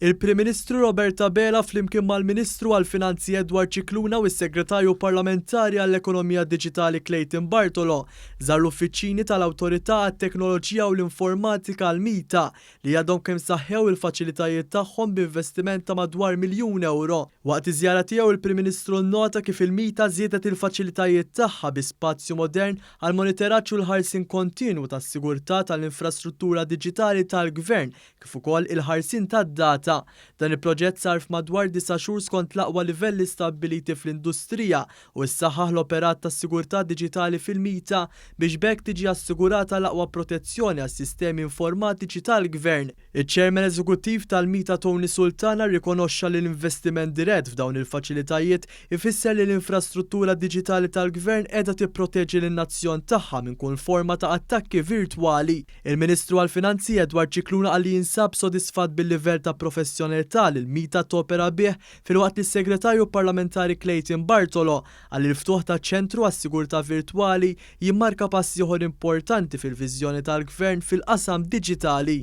Il-Prim Ministru Robert Abela flimkien mal-Ministru għall-Finanzi Edward Scicluna u s-Segretarju Parlamentari għall-Ekonomija Diġitali Clayton Bartolo żar l-uffiċċini tal-Awtorità għat-Teknoloġija u l-Informatika l-MITA li għadhom kemm saħħew il-faċilitajiet tagħhom b'investiment ta' madwar miljun ewro. Waqt iż-żjara tiegħu il-Prim Ministru nnota kif il-MITA żiedet il-faċilitajiet tagħha bi spazju modern għall-monitoraġġ u l-ħarsien kontinwu tas-sigurtà tal-infrastruttura diġitali tal-Gvern kif ukoll il-ħarsien tad-data. Dan il-proġett sar f'madwar disa' xhur skont l-aqwa livelli stabbiliti fl-industrija u ssaħħaħ l-operat tas-sigurtà diġitali fil-MITA biex b'hekk tiġi assigurata l-aqwa protezzjoni għas-sistemi informatiċi tal-Gvern. Iċ-Chairman Eżekuttiv tal-MITA Tony Sultana rrikonoxxa li l-investiment dirett f'dawn il-faċilitajiet ifisser li l-infrastruttura diġitali tal-Gvern qiegħda tipproteġi lin-nazzjon tagħha minn kull forma ta' attakki virtwali. Il-Ministru għall-Finanzi Edward Scicluna qal li jinsab sodisfatt bil-livell ta' professjonalità li l-MITA topera bih filwaqt li s-Segretarju Parlamentari Clayton Bartolo qal li l-ftuħ ta' ċentru għas-sigurtà virtwali jimmarka pass ieħor importanti fil-viżjoni tal-Gvern fil-qasam diġitali.